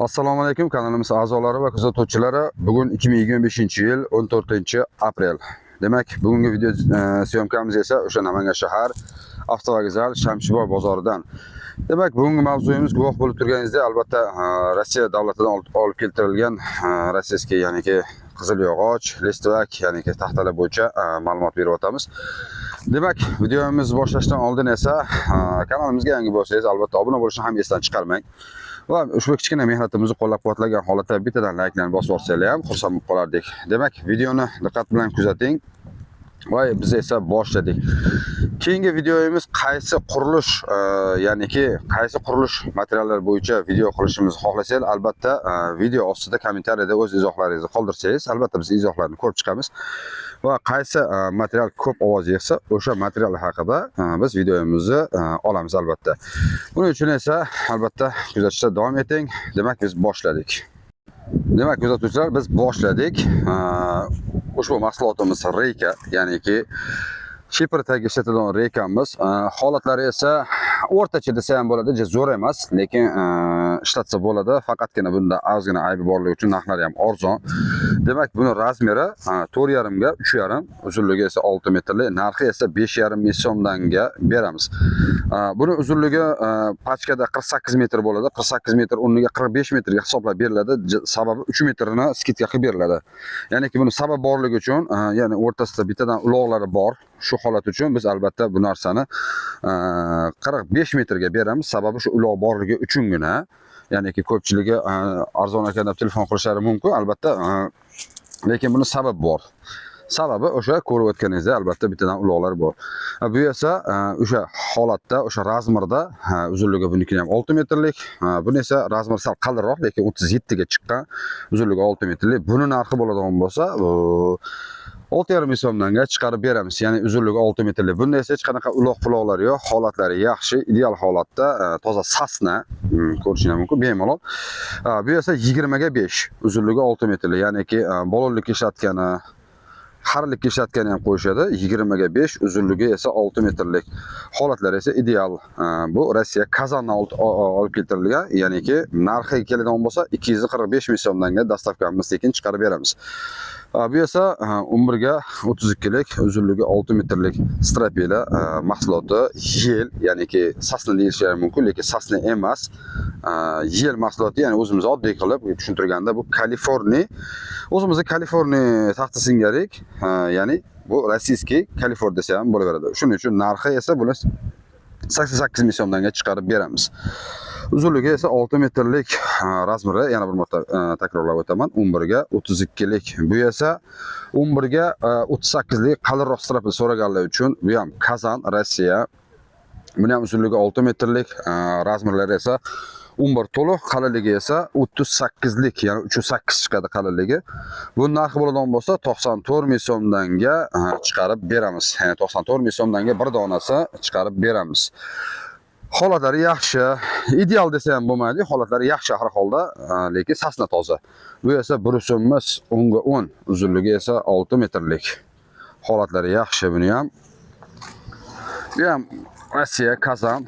Assalomu alaykum, kanalimiz a'zolari va kuzatuvchilari. Bugun 2025-yil 14 aprel. Demak, bugungi video съёмка miz esa o'sha Namangan shahar avtovokzal Shamshiboy bozoridan. Demak, bugungi mavzuyimiz, guvoh bo'lib turganingizdek, albatta Rossiya davlatidan olib keltirilgan российский, ya'niki qizil yog'och, листвяк, ya'niki taxtalar bo'yicha ma'lumot berib o'tamiz. Demak, videomizni boshlashdan oldin esa kanalimizga yangi bo'lsangiz, albatta obuna bo'lishni ham esdan chiqarmang. Va ushbu kichkina mehnatimizni qo'llab-quvvatlagan holatda bittadan layklarni bosib yuborsanglar ham xursand bo'lib qolardik. Demak, videoni diqqat bilan kuzating. Va biz esa boshladik. Keyingi videomiz qaysi qurilish, ya'niki qaysi qurilish materiallari bo'yicha video qilishimizni xohlasangiz, albatta video ostida kommentariyada o'z izohlaringizni qoldirsangiz, albatta biz izohlarni ko'rib chiqamiz. Va qaysi material ko'p ovoz yig'sa, o'sha material haqida biz videomizni olamiz albatta. Buning uchun esa albatta kuzatishda davom eting. Demak, biz boshladik. Demak, kuzatuvchilar, biz boshladik. Ushbu mahsulotimiz reyka, ya'niki шифер tagiga ishlatiladigan reykamiz. Holatlari esa o'rtacha desa ham bo'ladi, juda zo'r emas, lekin ishlatsa bo'ladi. Faqatgina bunda ozgina aybi borligi uchun narxlari ham arzon. Demak, buni размер i 4,5 ga 3,5, uzunligi esa 6 metrli, narxi esa 5,5 ming so'mdanga beramiz. Buni uzunligi pachkada 48 metr bo'ladi. 48 metr o'rniga 45 metrga hisoblab beriladi. Sababi 3 metrini скидка qilib beriladi. Ya'niki buni sabab borligi uchun, ya'ni o'rtasida bittadan uloqlari bor. Shu holat uchun biz albatta bu narsani 45 metrga beramiz. Sababi shu uloq borligi uchungina. Ya'niki ko'pchiligi arzon ekan deb telefon qilishlari mumkin albatta, lekin buni sabab bor. Sababi o'sha ko'rib o'tganingizdek, albatta bittadan uloqlar bor. Ha, bu esa o'sha holatda, o'sha размер da, ha, uzunligi bunikini ham 6 metrlik, ha, buni esa размер sal qalinroq, lekin 37 ga chiqqan, uzunligi 6 metrlik. Buni narxi bo'ladigan bo'lsa, 6,5 ming so'mdanga chiqarib beramiz. Ya'ni uzunligi 6 metrlik. Bunda esa hech qanaqa uloq puloqlar yo'q, holatlari yaxshi, ideal holatda, toza сосна, ko'rishingiz mumkin bemalol. Bu esa 20 ga 5, uzunligi 6 metrlik, ya'niki ballonlikka ishlatgani, xarlikka ishlatgani ham qo'yishadi. 20 ga 5, uzunligi esa 6 metrlik. Holatlari esa ideal. Bu Rossiya Kazandan olib keltirilgan, ya'niki narxi keladigan bo'lsa 245 ming so'mdanga доставка miz tekin chiqarib beramiz. Bu esa 11 ga 32 lik, uzunligi 6 metrlik стропила mahsuloti ель, ya'niki сосна deyishi ham mumkin, lekin сосна emas. Ель mahsuloti, ya'ni o'zimiz oddiy qilib tushuntirganda bu Kaliforniya, o'zimizni Kaliforniya taxta singari, ya'ni bu российский Kaliforniya desa ham bo'laveradi. Shuning uchun narxi esa buni 88 ming so'mdanga chiqarib beramiz. Uzunligi esa 6 metrlik, размер i yana bir marta takrorlab o'taman, 11 ga 32 lik. Bu esa 11 ga 38 lik qalinroq стропил so'raganlar uchun bu ham Kazan, Rossiya. Buni ham uzunligi 6 metrlik, размер lari esa 11 to'liq, qalinligi esa 38 lik, ya'ni 308 chiqadi qalinligi. Bu narxi bo'ladigan bo'lsa 94 ming so'mdanga chiqarib beramiz. Ya'ni 94 ming so'mdanga bir donasi chiqarib beramiz. Holatlari yaxshi, ideal desa ham bo'lmaydi, holatlari yaxshi har holda, lekin сосна toza. Bu esa brusimiz 10 ga 10, uzunligi esa 6 metrlik. Holatlari yaxshi buni ham. Bu ham Rossiya, Kazan.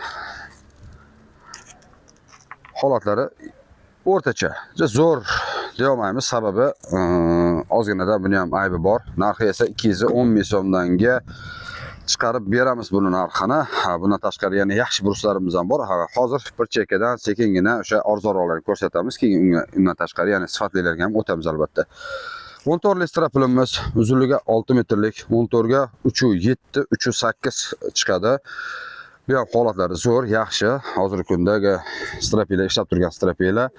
Holatlari o'rtacha. Juda zo'r deyolmaymiz, sababi ozginada buni ham aybi bor. Narxi esa 210 ming so'mdanga chiqarib beramiz buni narxini. Ha, bundan tashqari yana yaxshi bruslarimiz ham bor. Ha, hozir bir chekkadan sekingina o'sha arzonroqlarni ko'rsatamiz. Keyin undan tashqari yana sifatlilarga ham o'tamiz albatta. 14 lik стропил imiz uzunligi 6 metrlik, 14 ga 3.7, 3.8 chiqadi. Bu ham holatlari zo'r, yaxshi. Hozirgi kundagi стропила, ishlab turgan стропила.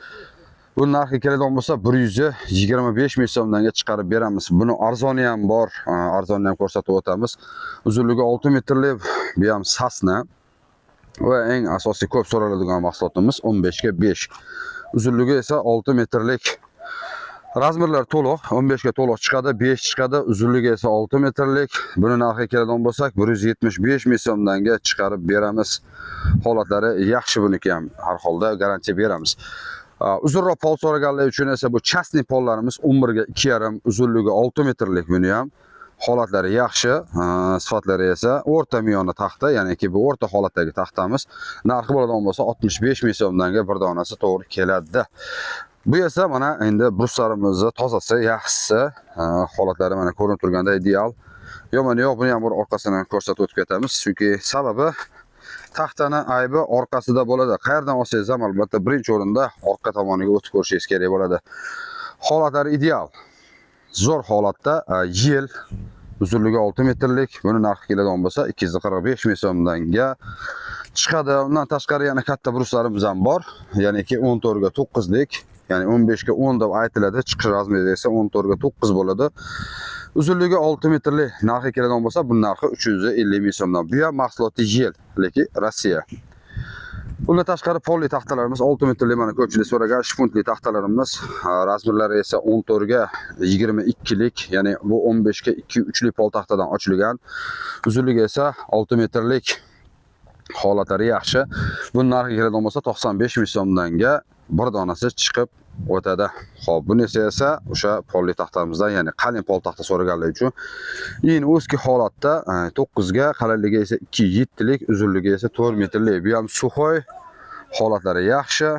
Bu narxi keladigan bo'lsa 125 ming so'mdanga chiqarib beramiz. Buni arzoni ham bor, arzonni ham ko'rsatib o'tamiz. Uzunligi 6 metrli, bu ham сосна. Va eng asosiy ko'p so'raladigan mahsulotimiz 15 ga 5. Uzunligi esa 6 metrlik. Размер lar to'liq, 15 ga to'liq chiqadi, 5 chiqadi, uzunligi esa 6 metrlik. Buni narxi keladigan bo'lsak 175 ming so'mdanga chiqarib beramiz. Holatlari yaxshi buniki ham, har holda garantiya beramiz. Uzunroq pol so'raganlar uchun esa bu частный pollarimiz 11 ga 2,5, uzunligi 6 metrlik buni ham. Holatlari yaxshi, sifatlari esa o'rta miyona taxta, ya'niki bu o'rta holatdagi taxtamiz. Narxi bo'ladigan bo'lsa 65 ming so'mdanga bir donasi to'g'ri keladi. Bu esa mana endi bruslarimizni tozasi, yaxshisi, holatlari mana ko'rinib turganda ideal. Yomon yo'q, buni ham bir orqasini ko'rsatib o'tib ketamiz, chunki sababi taxtani aybi orqasida bo'ladi. Qayerdan olsangiz ham albatta birinchi o'rinda orqa tomoniga o'tib ko'rishingiz kerak bo'ladi. Holatlari ideal. Zo'r holatda, yil uzunligi 6 metrlik. Buni narxi keladigan bo'lsa 245 ming so'mdanga chiqadi. Undan tashqari yana katta bruslarimiz ham bor. Ya'niki 14 ga 9 lik, ya'ni 15 ga 10 deb aytiladi. Chiqish razmeri esa 14 ga 9 bo'ladi. Uzunligi 6 metrlik, narxi keladigan bo'lsa, bu narxi 350 ming so'mdan. Bu ham mahsuloti yil, lekin Rossiya. Bundan tashqari polli taxtalarimiz 6 metrli, mana ko'pchilik so'ragan shpuntli taxtalarimiz, razmerlari esa 14 ga 22 lik, ya'ni bu 15 ga 2 3lik pol taxtadan ochilgan. Uzunligi esa 6 metrlik. Holatlari yaxshi. Buni narxi keladigan bo'lsa 95 ming so'mdanga bir donasi chiqib o'tadi. Xo'p, bunisi esa o'sha polli taxtamizdan, ya'ni qalin pol taxta so'raganlar uchun. Endi o'ski holatda 9 ga, qalinligi esa 2.7 lik, uzunligi esa 4 metrlik. Bu ham сухой, holatlari yaxshi.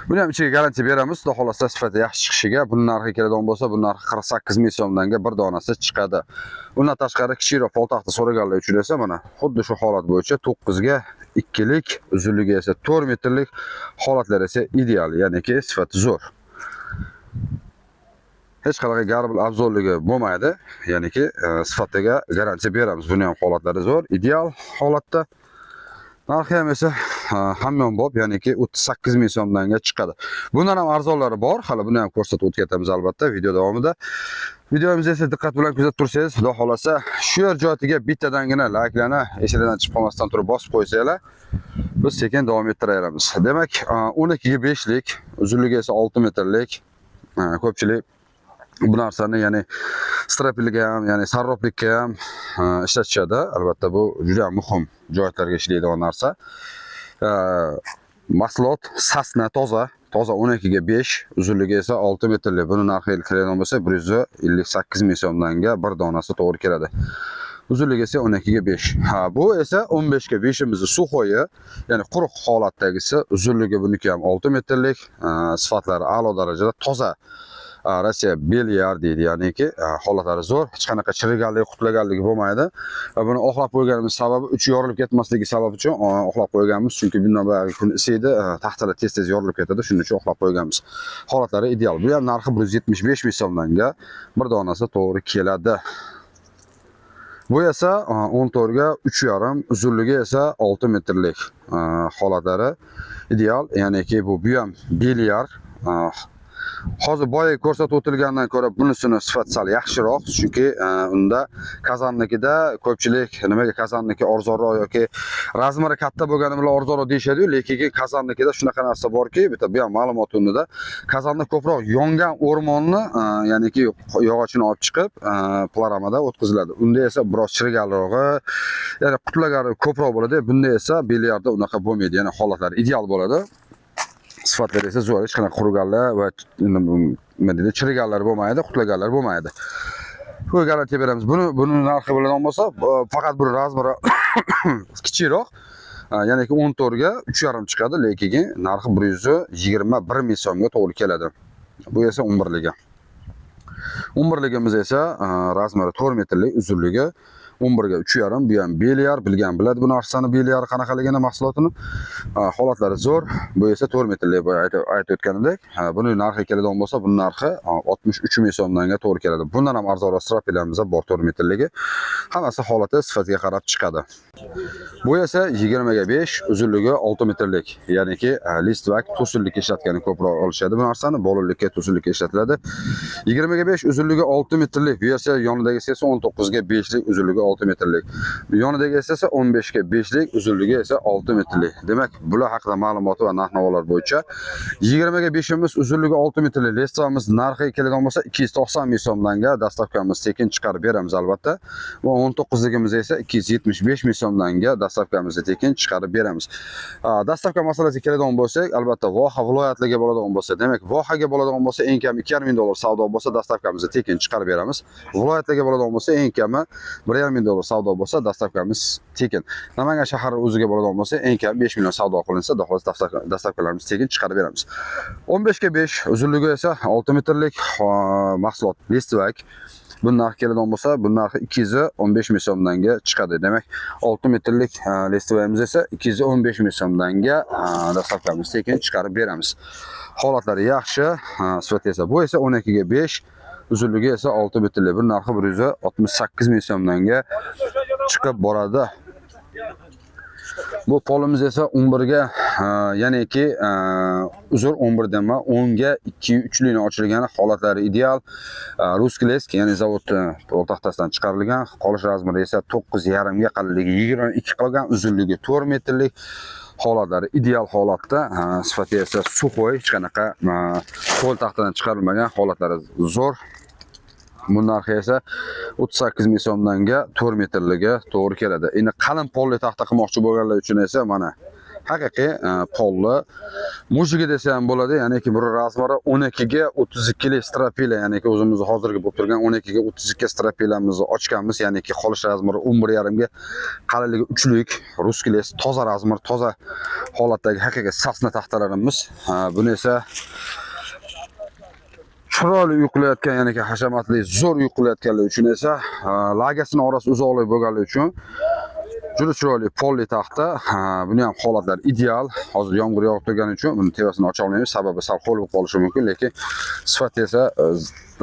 Buni ham ichiga garantiya beramiz. Xudo xohlasa sifati yaxshi chiqishiga. Buni narxi keladigan bo'lsa, bu narxi 48 ming so'mdanga bir donasi chiqadi. Undan tashqari kichikroq pol taxta so'raganlar uchun esa mana xuddi shu holat bo'yicha 9 ga 2 lik, uzunligi esa 4 metrlik, holatlari esa ideal, ya'niki sifati zo'r. Hech qanaqa горбыль обзор ligi bo'lmaydi, ya'niki sifatiga garantiya beramiz. Buni ham holatlari zo'r, ideal holatda. Narxi ham esa hamyonbop, ya'niki 38 ming so'mdanga chiqadi. Bundan ham arzonlari bor, hali buni ham ko'rsatib o'tib ketamiz albatta video davomida. Videomizni esa diqqat bilan kuzatib tursangiz, xudo xolasa shu yer joyiga bittadangina layklarni esinglardan chiqib qolmasdan turib bosib qo'ysanglar, biz sekin davom ettiraveramiz. Demak, 12 ga 5 lik, uzunligi esa 6 metrlik. Ko'pchilik bu narsani, ya'ni stropilga ham, ya'ni sarroblikka ham ishlatishadi. Albatta bu juda ham muhim joylarga ishlaydigan narsa. Mahsulot сосна, toza, toza 12 ga 5, uzunligi esa 6 metrlik. Buni narxi keladigan bo'lsa 158 ming so'mdanga bir donasi to'g'ri keladi. Uzunligi esa 12 ga 5. Ha, bu esa 15 ga 5imizni сухой i, ya'ni quruq holatdagisi, uzunligi buniki ham 6 metrlik, sifatlari a'lo darajada, toza. Rossiya belyar deydi, ya'niki holatlari zo'r, hech qanaqa chiriganligi, qutlaganligi bo'lmaydi. Va buni oqlab qo'yganimiz sababi uchi yorilib ketmasligi sabab uchun oqlab qo'yganmiz, chunki bundan buyog'i kun isiydi, taxtalar tez-tez yorilib ketadi, shuning uchun oqlab qo'yganmiz. Holatlari ideal. Bu ham narxi 175 ming so'mdanga bir donasi to'g'ri keladi. Bu esa 14 ga 3,5, uzunligi esa 6 metrlik, holatlari ideal, ya'niki bu ham belyar. Hozir boya ko'rsatib o'tilgandan ko'ra bunisini sifati sal yaxshiroq, chunki unda kazannikida ko'pchilik nimaga kazanniki arzonroq yoki razmeri katta bo'lgani bilan arzonroq deyishadi-yu, lekin kazannikida shunaqa narsa borki, bitta bu ham ma'lumot o'rnida, kazanda ko'proq yongan o'rmonni, ya'niki yog'ochini olib chiqib, piloramada o'tkaziladi. Unda esa biroz chiriganrog'i, ya'ni qutlagari ko'proq bo'ladi. Bunda esa bilyarda unaqa bo'lmaydi, ya'ni holatlari ideal bo'ladi. Sifatlari esa zo'r, hech qanaqa quriganlar va nima deydi, chiriganlar bo'lmaydi, qutlaganlar bo'lmaydi. Bu garantiya beramiz. Buni narxi biladigan bo'lsa, faqat bir razmeri kichikroq, ya'ni 14 ga 3,5 chiqadi, lekin narxi 121 ming so'mga to'g'ri keladi. Bu esa 11ligi. 11ligimiz esa razmeri 4 metrlik, uzunligi 11 ga 3,5. Bu ham belyar, bilgan biladi bu narsani, belyar qanaqaligini, mahsulotini. Holatlari zo'r. Bu esa 4 metrlik, boya aytib o'tganimdek. Buni narxi keladigan bo'lsa, buni narxi 63 ming so'mdanga to'g'ri keladi. Bundan ham arzonroq stropillarimiz bor 4 metrligi. Hammasi holati, sifatiga qarab chiqadi. Bu esa 20 ga 5, uzunligi 6 metrlik. Ya'niki листвяк to'sinlikka ishlatgani ko'proq olishadi bu narsani, bolunlikka, to'sinlikka ishlatiladi. 20 ga 5, uzunligi 6 metrlik. Bu esa yonidagisi esa 19 ga 5 lik, uzunligi 6 6 metrlik. Yonidagi esa 15 ga 5 lik, uzunligi esa 6 metrlik. Demak, bular haqida ma'lumot va narx-navolar bo'yicha 20 ga 5imiz, uzunligi 6 metrlik листва miz narxi keladigan bo'lsa 290 ming so'mdanga доставка miz tekin chiqarib beramiz albatta. Va 19ligimiz esa 275 ming so'mdanga доставка mizni tekin chiqarib beramiz. Доставка masalasiga keladigan bo'lsak, albatta voha viloyatlariga bo'ladigan bo'lsa, demak, vohaga bo'ladigan bo'lsa eng kami 2,5 ming dollar savdo bo'lsa, доставка mizni tekin chiqarib beramiz. Viloyatlarga bo'ladigan bo'lsa eng kami 1,5 ming dollar savdo bo'lsa, доставка miz tekin. Namangan shahri o'ziga bo'ladigan bo'lsa, eng kami 5 million savdo qilinsa, xudo xohlasa доставка larimiz tekin chiqarib beramiz. 15 ga 5, uzunligi esa 6 metrlik mahsulot листвяк. Bu narx keladigan bo'lsa, bu narxi 215 ming so'mdanga chiqadi. Demak, 6 metrlik листва miz esa 215 ming so'mdanga доставка miz tekin chiqarib beramiz. Holatlari yaxshi, sifati esa, bu esa 12 ga 5, uzunligi esa 6 metrlik. Bu narxi 168 ming so'mdanga chiqib boradi. Bu polimiz esa 11 ga, ya'niki uzr, 11 dema, 10 ga 2 3 likni ochilgani, holatlari ideal. Русский лес, ya'ni zavodda pol taxtasidan chiqarilgan, qolish размер i esa 9,5 ga, qalinligi 22 qilgan, uzunligi 4 metrlik, holatlari ideal holatda, sifati esa сухой, hech qanaqa pol taxtadan chiqarilmagan, holatlari zo'r. Bu narxi esa 38 ming so'mdanga 4 metrligi to'g'ri keladi. Endi qalin polli taxta qilmoqchi bo'lganlar uchun esa mana haqiqiy polli мужики desa ham bo'ladi, ya'niki bir размер i 12 ga 32 lik стропила, ya'niki o'zimizni hozirgi bo'lib turgan 12 ga 32 стропила mizni ochganmiz, ya'niki qolish размер i 11,5 ga, qalinligi 3 lik, русский лес, toza размер, toza holatdagi haqiqiy сосна taxtalarimiz. Buni esa chiroyli uy qilayotgan, ya'niki hashamatli zo'r uy qilayotganlar uchun esa lagasini orasi uzoqlik bo'lganligi uchun juda chiroyli polli taxta. Buni ham holatlari ideal. Hozir yomg'ir yog'ib turgani uchun buni tevasini ocha olmaymiz, sababi sal ho'l bo'lib qolishi mumkin, lekin sifati esa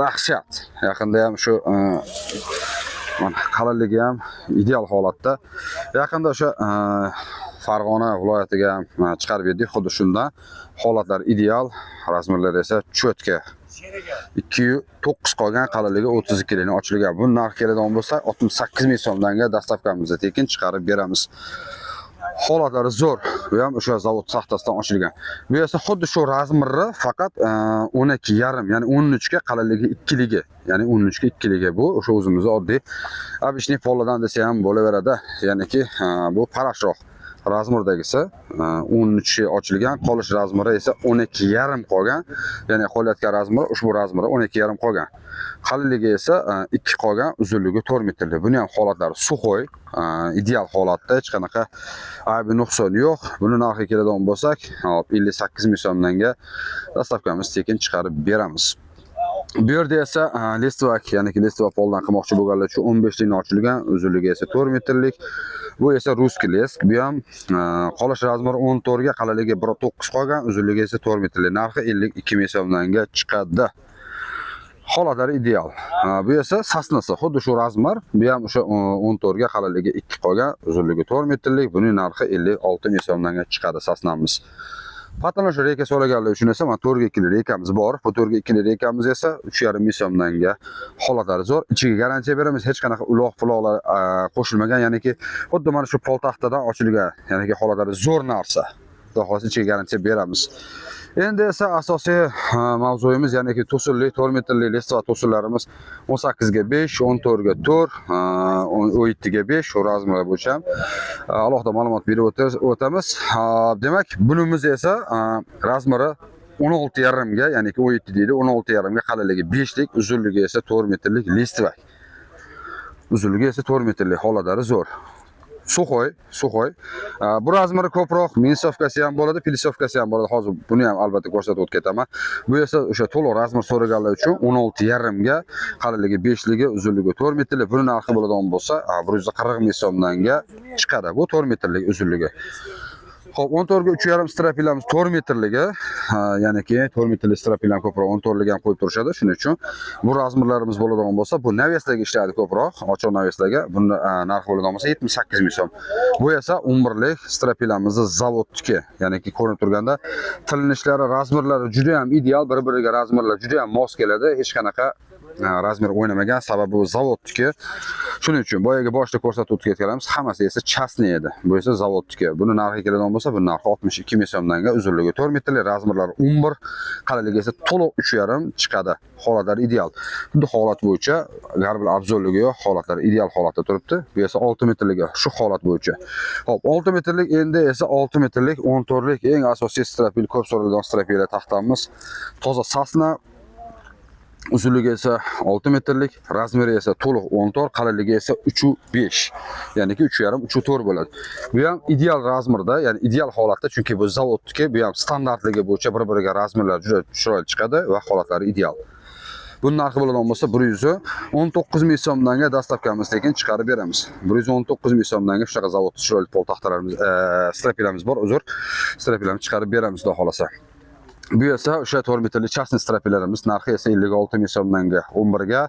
dahshat. Yaqinda ham shu mana qalinligi ham ideal holatda. Yaqinda o'sha Farg'ona viloyatiga ham chiqarib berdik xuddi shundan. Holatlari ideal, размер lari esa чётко. 2,9 qolgan, qalinligi 32 likni ochilgan. Bu narx keladigan bo'lsa 68 ming so'mdanga доставка mizni tekin chiqarib beramiz. Holatlari zo'r. Bu ham o'sha zavod taxtasidan ochilgan. Bu esa xuddi shu размер i, faqat 12,5, ya'ni 13 ga qalinligi 2ligi, ya'ni 13 ga 2ligi, bu o'sha o'zimizni oddiy обычный pollardan desa ham bo'laveradi. Ya'niki bu parashroq размер dagisi 13 ochilgan, qolish размер i esa 12,5 qolgan, ya'ni qolayotgan размер i ushbu размер i 12,5 qolgan. Qalinligi esa 2 qolgan, uzunligi 4 metrli. Buni ham holatlari сухой, ideal holatda, hech qanaqa aybi nuqsoni yo'q. Buni narxiga keladigan bo'lsak, hop, 58 ming so'mdanga доставка miz tekin chiqarib beramiz. Bu yerda esa листвяк, ya'ni листва poldan qilmoqchi bo'lganlar uchun 15 likni ochilgan, uzunligi esa 4 metrlik. Bu esa русский лес. Bu ham qolish размер i 14 ga, qalinligi 1,9 qolgan, uzunligi esa 4 metrlik. Narxi 52 ming so'mdanga chiqadi. Holatlari ideal. Bu esa сосна si, xuddi shu размер. Bu ham o'sha 14 ga, qalinligi 2 qolgan, uzunligi 4 metrlik. Buning narxi 56 ming so'mdanga chiqadi сосна miz. Patoloji рейка so'raganlar uchun esa mana 4 ga 2 рейка miz bor. Bu 4 ga 2 рейка miz esa 3,5 ming so'mdanga, holatlari zo'r. Ichiga garantiya beramiz, hech qanaqa uloq puloqlar qo'shilmagan, ya'niki xuddi mana shu pol taxtadan ochilgan, ya'niki holatlari zo'r narsa. Xudo xohlasa ichiga garantiya beramiz. Endi esa asosiy mavzuyimiz, ya'niki to'sinli 4 metrli листва to'sinlarimiz 18 ga 5, 14 ga 4, 17 ga 5, shu размер lar bo'yicha ham alohida ma'lumot berib o'tamiz. Demak, bunimiz esa размер i 16,5 ga, ya'niki 17 deydi, 16,5 ga, qalinligi 5 lik, uzunligi esa 4 metrlik листва. Uzunligi esa 4 metrlik, holatlari zo'r. Сухой, сухой. Bu размер i ko'proq, минусовка si ham bo'ladi, плюсовка si ham bo'ladi. Hozir buni ham albatta ko'rsatib o'tib ketaman. Bu esa o'sha to'liq размер so'raganlar uchun 16,5 ga, qalinligi 5 ligi, uzunligi 4 metrlik. Buni narxi bo'ladigan bo'lsa, 140 ming so'mdanga chiqadi. Bu 4 metrlik uzunligi. Xo'p, 14 ga 3,5 стропила miz 4 metrligi, ya'niki 4 metrli стропила ni ko'proq 14 lik ham qo'yib turishadi. Shuning uchun bu размер larimiz bo'ladigan bo'lsa, bu навес larga ishlaydi ko'proq, ochiq навес larga. Buni narxi bo'ladigan bo'lsa 78 ming so'm. Bu esa 11 lik стропила mizni zavodniki, ya'niki ko'rinib turganda tilinishlari, размер lari juda ham ideal, bir-biriga размер lar juda ham mos keladi. Hech qanaqa Razmer o'ynamagan, sababi bu zavodniki. Shuning uchun boyagi boshida ko'rsatib o'tib ketganimiz hammasi esa частный edi. Bu esa zavodniki. Buni narxi keladigan bo'lsa, buni narxi 62 ming so'mdanga, uzunligi 4 metrli, razmerlari 11, qalinligi esa to'liq 3,5 chiqadi. Holatlari ideal. Xuddi holat bo'yicha har bir обзор ligi yo'q, holatlari ideal holatda turibdi. Bu esa 6 metrligi shu holat bo'yicha. Xo'p, 6 metrlik, endi esa 6 metrlik 14 lik eng asosiy стропил, ko'p so'raladigan стропил taxtamiz. Toza сосна, uzunligi esa 6 metrlik, razmeri esa to'liq 14, qalinligi esa 3.5. Ya'niki 3.5, 3.4 bo'ladi. Bu ham ideal razmerda, ya'ni ideal holatda, chunki bu zavodniki, bu ham standartligi bo'yicha bir-biriga razmerlar juda chiroyli chiqadi va holatlari ideal. Buni narxi bo'ladigan bo'lsa 119 ming so'mdanga доставка miz tekin chiqarib beramiz. 119 ming so'mdanga shunaqa zavod chiroyli pol taxtalarimiz, стропил imiz bor, uzr. Стропил imizni chiqarib beramiz, xudo xolasa. Bu esa o'sha 4 metrli частный стропил larimiz, narxi esa 56 ming so'mdanga 11 ga.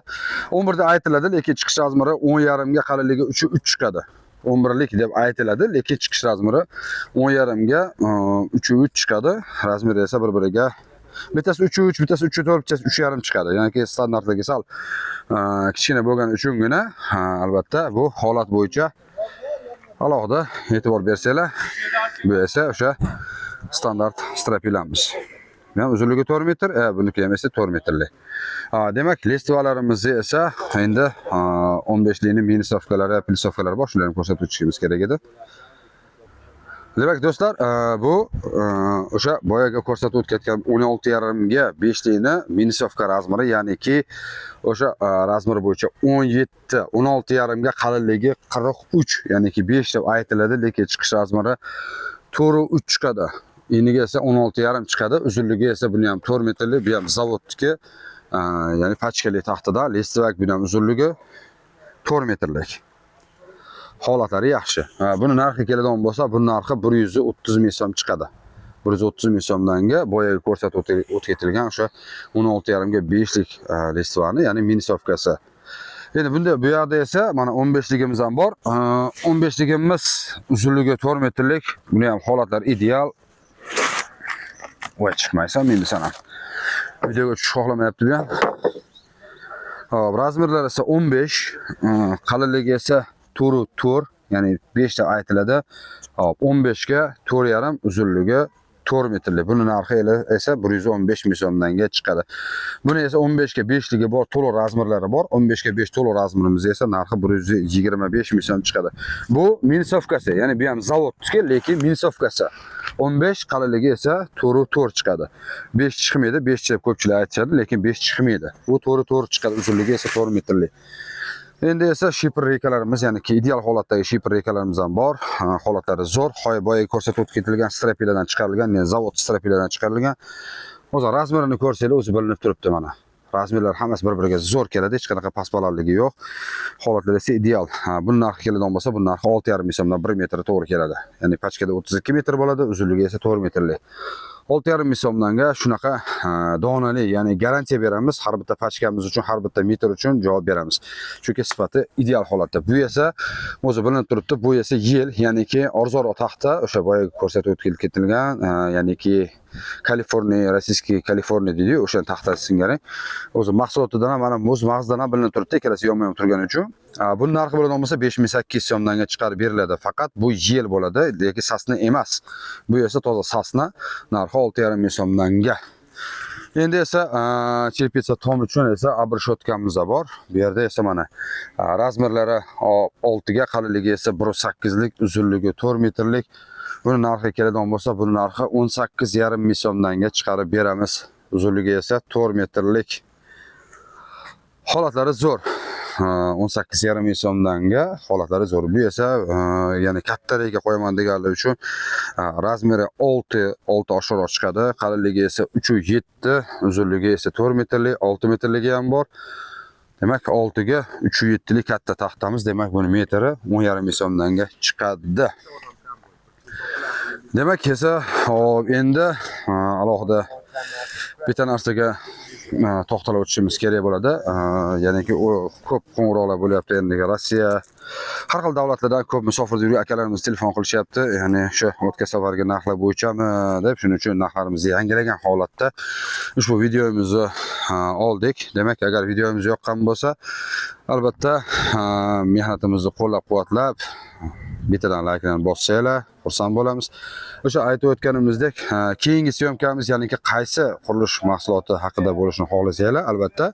11 da aytiladi, lekin chiqish razmeri 10,5 ga, qalinligi 3 3 chiqadi. 11lik deb aytiladi, lekin chiqish razmeri 10,5 ga 3 3 chiqadi. Razmeri esa bir-biriga bittasi 3 3, bittasi 3 4, bittasi 3,5 chiqadi. Ya'ni standartligi sal kichkina bo'lgani uchungina, albatta bu holat bo'yicha alohida e'tibor bersanglar, bu esa o'sha standart стропил imiz. Bu ham uzunligi 4 metr, buniki ham esa 4 metrli. Demak, листва larimizni esa endi 15 likni минусовка lari, плюсовка lari bor, shularni ko'rsatib o'tishimiz kerak edi. Demak, do'stlar, bu o'sha boyagi ko'rsatib o'tayotgan 16,5 ga 5 likni минусовка razmeri, ya'niki o'sha razmeri bo'yicha 17, 16,5 ga qalinligi 43, ya'niki 5 deb aytiladi, lekin chiqish razmeri 4.3 chiqadi. Eniga esa 16,5 chiqadi. Uzunligi esa buni ham 4 metrli, bu ham zavodniki, ya'ni pachkali taxtada, листвяк, buni ham uzunligi 4 metrlik. Holatlari yaxshi. Buni narxi keladigan bo'lsa, buni narxi 130 ming so'm chiqadi. 130 ming so'mdanga boyagi ko'rsatib o'tib ketilgan o'sha 16,5 ga 5 lik листва ni, ya'ni минусовка si. Endi bunda bu yoqda esa mana 15 ligimiz ham bor. 15 ligimiz uzunligi 4 metrlik. Buni ham holatlari ideal. Voy, chiqmaysan, men desam ham. Videoga tushish xohlamayapti bu ham. Hop, razmerlar esa 15, qalinligi esa 4 4, ya'ni 5 deb aytiladi. Hop, 15 ga 4,5, uzunligi 4 metrli. Buni narxi esa 115 ming so'mdanga chiqadi. Buni esa 15 ga 5 ligi bor, to'liq razmerlari bor. 15 ga 5 to'liq razmerimiz esa narxi 125 ming so'm chiqadi. Bu минусовка si, ya'ni bu ham zavodniki, lekin минусовка si. 15, qalinligi esa 4 4 chiqadi. 5 chiqmaydi, 5 deb ko'pchilik aytishadi, lekin 5 chiqmaydi. Bu 4 4 chiqadi, uzunligi esa 4 metrli. Endi esa шипр reykalarimiz, ya'ni ideal holatdagi шипр reykalarimiz ham bor. Holatlari zo'r. Hoy, boyagi ko'rsatib o'tib ketilgan стропил dan chiqarilgan, ya'ni zavod стропил dan chiqarilgan. O'zi razmerini ko'rsanglar, o'zi bilinib turibdi mana. Razmerlar hammasi bir-biriga zo'r keladi, hech qanaqa paspalarligi yo'q. Holatlar esa ideal. Buni narxi keladigan bo'lsa, buni narxi 6,5 ming so'mdan 1 metri to'g'ri keladi. Ya'ni pachkada 32 metr bo'ladi, uzunligi esa 4 metrli. 6,5 ming so'mdanga shunaqa donali, ya'ni garantiya beramiz. Har bitta pachkamiz uchun, har bitta metr uchun javob beramiz. Chunki sifati ideal holatda. Bu esa o'zi bilinib turibdi, bu esa ел, ya'niki arzonroq taxta, o'sha boyagi ko'rsatib o'tib ketilgan, ya'niki Kaliforniya, российский Kaliforniya deydi-yu, o'sha taxtasi singari. O'zi mahsulotidan ham, mana o'z mag'zidan ham bilinib turibdi, ikkalasi yonma-yon turgani uchun. Buni narxi bo'ladigan bo'lsa 5800 so'mdanga chiqarib beriladi. Faqat bu ел bo'ladi, lekin сосна emas. Bu esa toza сосна, narxi 6,5 ming so'mdanga. Endi esa черепица tom uchun esa обрешётка miz bor. Bu yerda esa mana razmerlari 6 ga, qalinligi esa 1.8 lik, uzunligi 4 metrlik. Buni narxi keladigan bo'lsa, buni narxi 18,5 ming so'mdanga chiqarib beramiz. Uzunligi esa 4 metrlik. Holatlari zo'r. 18,5 ming so'mdanga holatlari zo'r. Bu esa ya'ni katta reyka qo'yaman deganlar uchun razmeri 6, 6 oshiqroq chiqadi. Qalinligi esa 3.7, uzunligi esa 4 metrlik, 6 metrligi ham bor. Demak, 6 ga 3.7 lik katta taxtamiz, demak, buni metri 10,5 ming so'mdanga chiqadi. Demak esa, hop, endi alohida bitta narsaga to'xtalib o'tishimiz kerak bo'ladi. Ya'niki u ko'p qo'ng'iroqlar bo'lyapti endi Rossiya Har xil davlatlardan ko'p musofirda yurgan akalarimiz telefon qilishyapti. Ya'ni o'sha o'tgan safargi narxlar bo'yichami deb, shuning uchun narxlarimizni yangilagan holatda ushbu videomizni oldik. Demak, agar videomiz yoqqan bo'lsa, albatta mehnatimizni qo'llab-quvvatlab bittadan laykdan bossanglar, xursand bo'lamiz. O'sha aytib o'tganimizdek, keyingi съёмка miz, ya'niki qaysi qurilish mahsuloti haqida bo'lishini xohlasanglar, albatta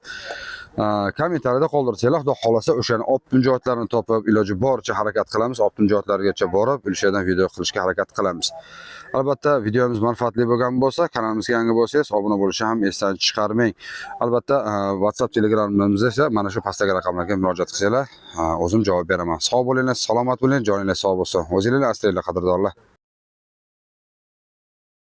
kommentariyada qoldirsanglar, Xudo xohlasa o'shani оптом joylarini topib, iloji boricha harakat qilamiz, оптом joylargacha borib, o'sha yerdan video qilishga harakat qilamiz. Albatta, videomiz manfaatli bo'lgan bo'lsa, kanalimizga yangi bo'lsangiz, obuna bo'lishni ham esdan chiqarmang. Albatta, WhatsApp, Telegramimizda esa mana shu pastdagi raqamlarga murojaat qilsanglar, o'zim javob beraman. Sog' bo'linglar, salomat bo'ling, joninglar sog' bo'lsin. O'zinglarni asranglar, qadrdonlar.